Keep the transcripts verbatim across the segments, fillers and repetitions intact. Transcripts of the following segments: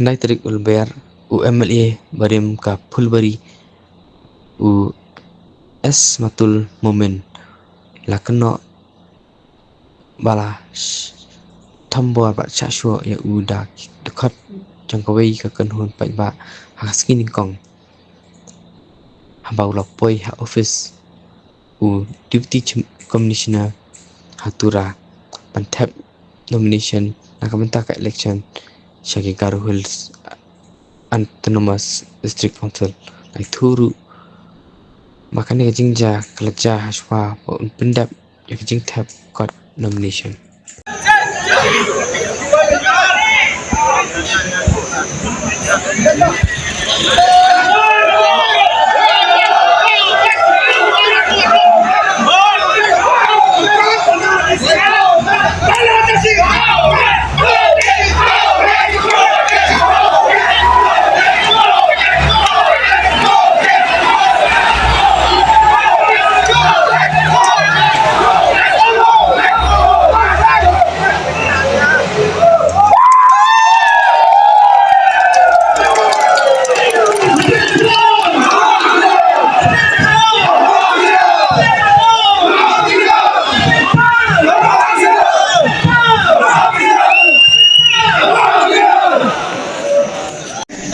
Khyndai tarik u Lber, u M L A barim ka Phulbari, u S Matul Momin, la kynnoh ba la sh-, thombor bad shah shuh ïa u da ki dkhot jong kawei ka kynhun paidbah ha ka sngi nyngkong, haba u la poi ha office u Deputy Chim-, Commissioner ha Tura ban thep nomination na ka bynta ka election sha ki Garo Hills Autonomous District Council. La ïathuh ruh ba kane ka jingjia ka la jia ha shuwa ba un pyndep ïa ka jingthep kot nomination.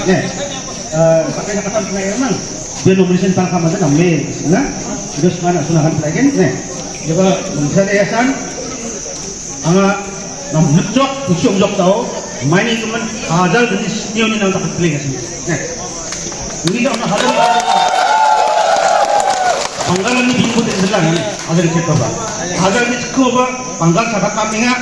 Nih, eh, pakai kata-kata memang. Dia nomination tang sama saja, namanya, nah, terus mana, sunahan lagi, nih. Coba, misalnya ya, San, anga, nam, nyuk jok, usiok jok tau, main itu man, hajar jenis nyo ni nang tak pilih kasi. Nih. Ini dah, hajar, panggal ni bingung, tidak jelas, nih. Hajar ni cek apa? Hajar ni cek apa? Panggal sahabat kami, nggak?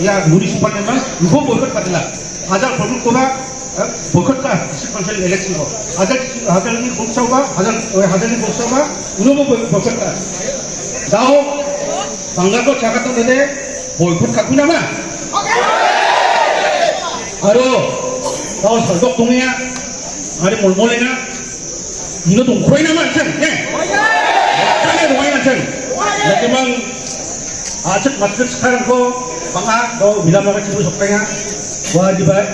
Ya, municipal memang, lupa boikot katilah. Hajar perlu ko ba, eh, boikot ka, district council election ko. Hajar, hajar ni boikot ba, hajar, eh, hajar ni boikot ba, uno bo boikot ka. Dau, panggal ko chakat tu dede, boikot ka kuna ma. Aro, dau saldok dunia, hari mol mol ina, Ino tong kroi nama chang, eh? Tang ya dong aina chang. Lagi mang, achak matkut sekarang ko, panga, ko, bila mama chibu sok penga. Wa di ba,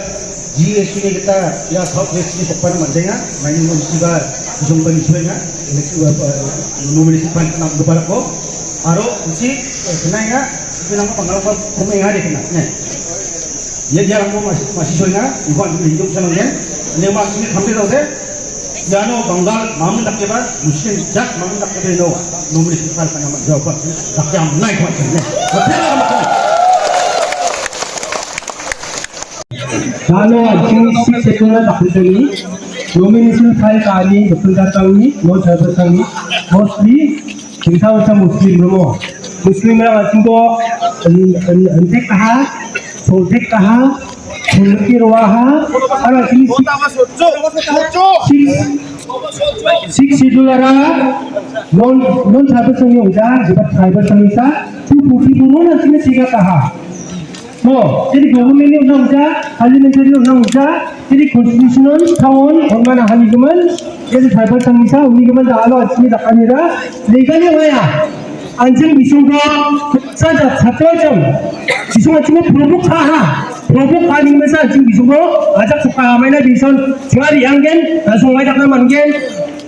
G S ni kita, ya, South West ni sok pan mandenga, main mo si ba, kusung ban suenga, ini si ba, nomor si pan kenam kepala ko. Aro, usi, eh, kenainya, kenang ko pangal ko, kumenga de kena, eh? Ye dia lang ko masih, masih suenga, iwan hidup sama dia. Ne masih ni khamte tau de. Jano Bengal mamun dak ke ba, Muslim jat mamun dak ke ba, no. Nomor ni sifal kana ma jawab. Dak yang naik macam ni. Betul lah macam ni. Jano jing si sekula dak ke ni. Nomination file kani, betul datang ni, no jawab datang ni. Mostly, kita macam Muslim no. Muslim yang asing ko, en, en, entek kaha, soltek kaha, Chulukirwa ha, ara sini six, six, six schedule ara, non, non tribal sangni ongja, jibat tribal sangni sa, tu puti puno na sini siga kaha. No, jadi government ni ongja, parliamentary ongja, jadi constitutional town, on mana hani guman, jadi tribal sangni sa, uni guman da alo asini da kanira, legally waya. Anjing bisung ko, sa ja, satu jam. Bisung anjing ko, produk kha ha. Produk kha ning masa anjing bisung ko, ajak suka maina bisung, jari anggen, langsung mai dak na manggen,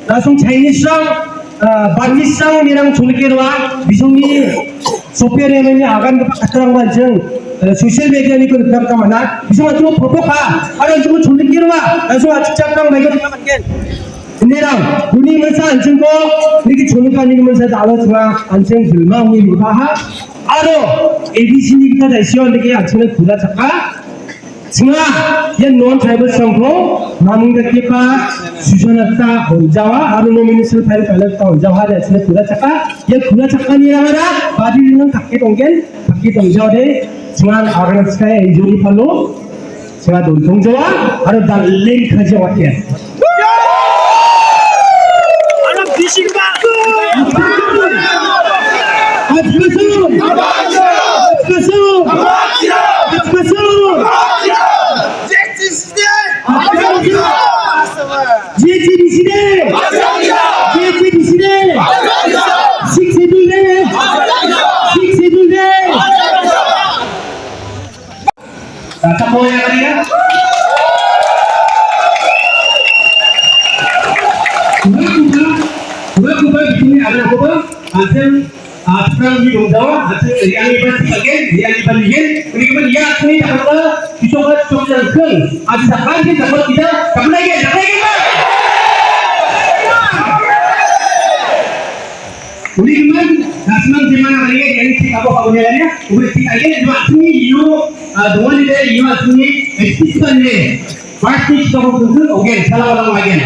langsung Chinese sang, ah, Burmese sang, ni nang Chulukirwa, bisung ni, sopir ni maina agan ke patrang banjeng, eh, social media ni ko rekam kamana, bisung anjing ko, produk kha, ada anjing ko, Chulukirwa, langsung ajak cakang mai ko rekam anggen. Nirang, uni masa anjing ko, niki chunung ka niki masa dalo chunga, anjing jilma uni lupa ha. Aro, A D C ni kita da isio niki anjing na kula chaka. Chunga, yan non tribal song ko, mamung da kipa, Susan Atta, Honjawa, aro nomination file file ta Honjawa, da anjing na kula chaka. Yan kula chaka nirang ada, badi nirang kakit onggen, kakit ongjawa de, chunga, agar skai injury palo. Sila dun thong jawa, aro dang ling kha jawa kya. Aro bisi ba. Atkasun. Atkasun. Atkasun. J T B C de. J T B C de. Six Schedule de. Six Schedule de. Kata ko ya kali ya. Asem, ah, sekarang ni dong dawa, asem yang iban sebagian, yang iban yen, ini iban ya sini tak ada, kita buat kita lakukan, ada sakan kita buat kita tak pernah ya, tak pernah ya. Ini iban, nah senang di mana lagi yang ini kita bawa punya ya, udah kita ya, cuma sini you, ah, the one day you are sini, it's this one day. Pasti kita buat itu, again, salam lagi.